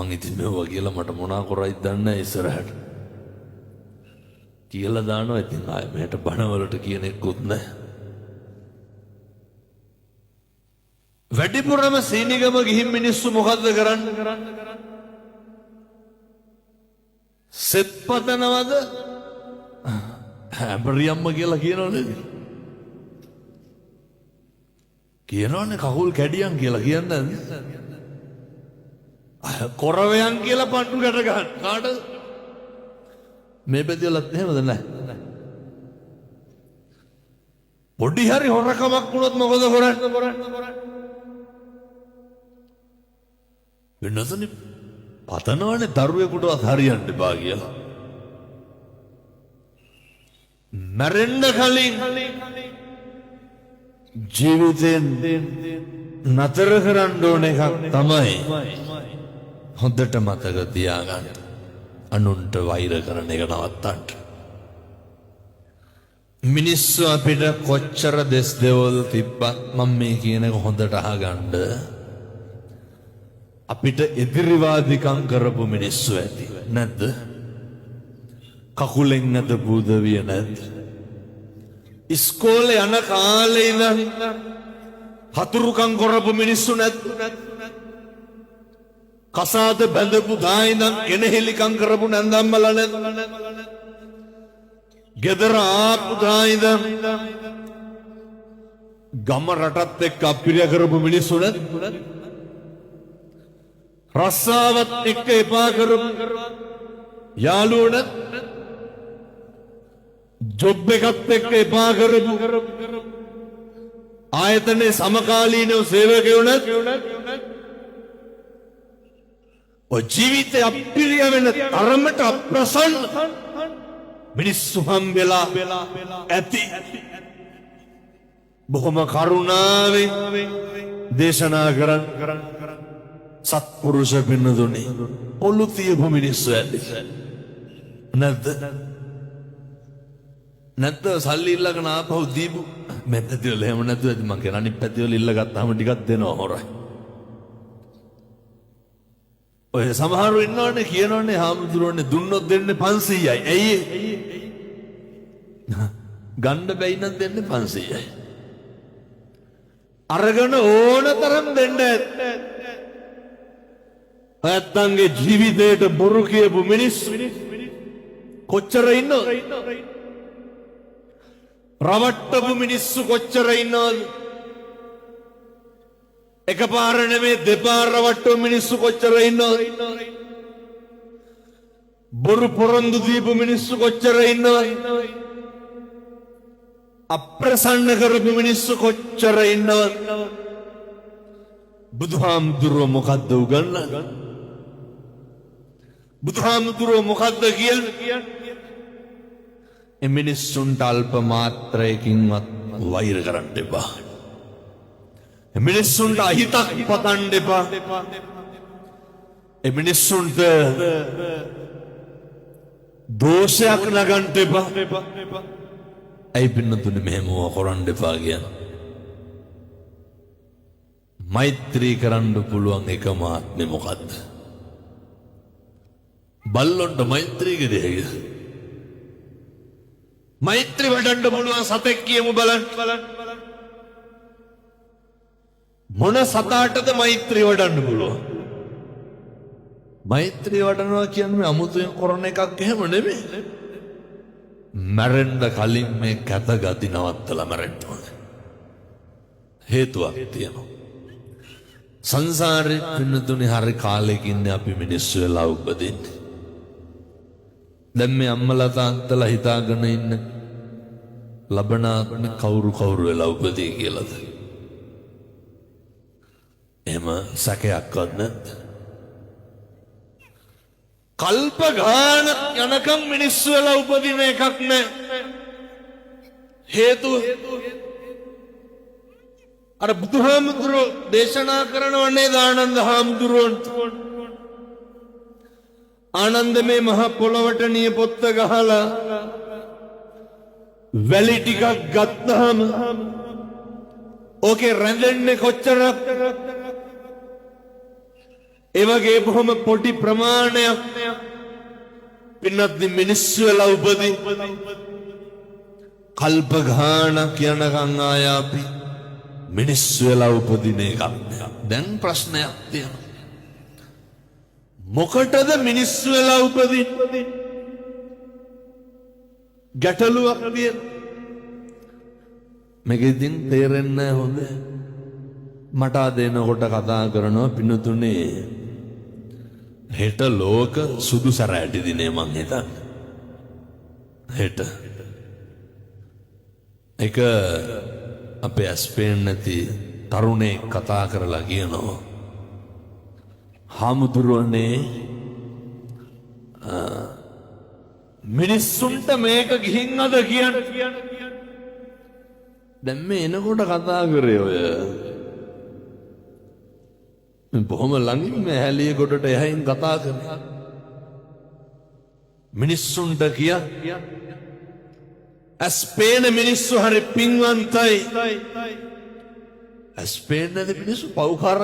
මං ඉතින් මෙව්වා කියලා මට මොනා කරයිද දන්නේ නැහැ ඉස්සරහට. කියලා දානවා ඉතින් ආයෙ මෙහෙට බණවලට කියන එක්කුත් නැහැ. වැඩිපුරම සීනිගම ගිහින් මිනිස්සු මොකද්ද කරන්නේ? සෙත් පතනවද? ඇඹරියම්ම කියලා කියනවනේ. කියනවනේ කකුල් කැඩියන් කියලා කියන්නේ නැද්ද? කොරවයන් කියලා පණ්ඩු ගැට ගන්න. කාටද? මේ පැතිවලත් එහෙමද නැහැ? පොඩි හරි හොරකමක් වුණොත් මොකද කරන්නේ? වෙනසනේ පතනවනේ දරුවෙකුටවත් හරියන්න එපා කියලා. මැරෙන්න කලින් ජීවිතෙන් නතර කරන්න ඕන එකක් තමයි හොඳට මතක තියාගන්න. අනුන්ට වෛර කරන එක නවත්තන්න. මිනිස්සු අපිට කොච්චර දෙස් දෙවල් තිබ්බත් මම මේ කියන එක හොඳට අහගන්න. අපිට එදිරිවාදිකම් කරපු මිනිස්සු ඇති නැද්ද? කකුලෙන් ඇදපු උදවිය නැද්ද? ඉස්කෝලේ යන කාලේ ඉඳන් හතුරුකම් කරපු මිනිස්සු නැද්ද? කසාද බැඳපු දා ඉඳන් කෙනෙහිලිකම් කරපු නැන්දම්මලා නැද්ද? ගෙදර ආපු දා ඉඳන් ගම රටත් එක්ක අපිරිය කරපු මිනිස්සු නැද්ද? රස්සාවත් එක්ක එපා කරපු යාළුවෝ නැද්ද? ජොබ් එකත් එක්ක එපා කරපු ආයතනයේ සමකාලීනව සේවකයෝ නැද්ද? ඔය ජීවිතේ අප්පිරිය වෙන තරමට අප්‍රසන්න මිනිස්සු හම්බෙලා ඇති. බොහොම කරුණාවෙන් දේශනා කරන්න සත්පුරුෂ පින්නතුනි, පොළු තියපු මිනිස්සු ඇති නැද්ද? නැත්ද සල්ලි ඉල්ලගෙන ආපහු දීපු මේ පැතිවල එහෙම නැතුව ඇති. මං කියන අනිත් පැතිවල ඉල්ල ගත්තාම ටිකක් දෙනවා හොරයි. ඔය සමහරු ඉන්නවනේ කියනවනේ හාමුදුරුවනේ දුන්නොත් දෙන්නේ 500යි. ඇයි ඒ? ගන්න බැයි නම් දෙන්නේ 500යි. අරගෙන ඕන තරම් දෙන්න ඇත්. නැත්තන්ගේ ජීවිතේට බොරු කියපු මිනිස්සු කොච්චර ඉන්නවද? රවට්ටපු මිනිස්සු කොච්චර ඉන්නවද? එකපාර නෙමේ දෙපාර රවට්ටපු මිනිස්සු කොච්චර ඉන්නවද? බොරු පොරොන්දු දීපු මිනිස්සු කොච්චර ඉන්නවද? අප්‍රසන්න කරපු මිනිස්සු කොච්චර ඉන්නවද? බුදුහාමුදුරුවෝ මොකද්ද උගන්වන්නේ? බුදුහාමුදුරුවෝ මොකද්ද කියන්නේ? ඒ මිනිස්සුන්ට අල්ප මාත්‍රයකින්වත් වෛර කරන්න එපා. ඒ මිනිස්සුන්ට අහිතක් පතන්න එපා. ඒ මිනිස්සුන්ට දෝෂයක් නගන්න එපා. ඇයි පින්නතුනේ මෙහෙම කරන්න එපා කියන්නේ? මෛත්‍රී කරන්න පුළුවන් එකම ආත්මෙ මොකද්ද? බල්ලොන්ට මෛත්‍රී කෙරෙහි හැකිද? මෛත්‍රී වඩන්න පුළුවන් සතෙක් කියමු බලන්න. මොන සතාටද මෛත්‍රී වඩන්න පුළුවන්? මෛත්‍රී වඩනවා කියන්නේ මේ අමුතුවෙන් කරන එකක් එහෙම නෙමෙයි. මැරෙන්න කලින් මේ කැත ගති නවත්තලා මැරෙන්න ඕනේ. හේතුවක් තියෙනවා. සංසාරේ පින්නතුනේ හරි කාලෙක ඉන්නේ අපි මිනිස්සු වෙලා උපදින්නේ. දැන් මේ අම්මලා තාත්තලා හිතාගෙන ඉන්න ලබන ආත්මෙ කවුරු කවුරු වෙලා උපදී කියලාද? එහෙම සැකයක්වත් නැද්ද? කල්ප ගානක් යනකම් මිනිස්සු වෙලා උපදින එකක් නෑ. හේතුව අර බුදුහාමුදුරුවෝ දේශනා කරනව නේද ආනන්ද හාමුදුරුවන්ට? ආනන්ද මේ මහ පොළොවට නියපොත්ත ගහලා වැලි ටිකක් ගත්තාම ඕකේ රැඳෙන්නේ කොච්චරක්? ඒ වගේ බොහොම පොඩි ප්‍රමාණයක් පින්වත්නි මිනිස්සු වෙලා උපදින්. කල්ප ගාණක් යනකම් ආය අපි මිනිස්සු වෙලා උපදින එකක් නෑ. දැන් ප්‍රශ්නයක් තියෙනවා. මොකටද මිනිස්සු වෙලා උපදින්නේ? ගැටලුවක් තියෙනවා. මේක ඉතින් තේරෙන්නේ නැහැ හොඳ. මට අද එනකොට කතා කරනවා පින්තුනේ, හෙට ලෝක සුදු සැරෑටි දිනේ මං හිතන්නේ. හෙට. එක අපේ ඇස් පේන්නේ නැති තරුණයෙක් කතා කරලා කියනවා, හාමුදුරුවනේ, මිනිස්සුන්ට මේක ගිහින් අද කියන්න. දැන් මේ එනකොට කතා කරේ ඔය මේ බොහොම ළඟින් මේ හැලිය ගොඩට එහයින් කතා කරේ. මිනිස්සුන්ට කිය, ඇස් පේන මිනිස්සු හරි පින්වන්තයි. ඇස් පේන්නේ නැති මිනිස්සු පව්කාර.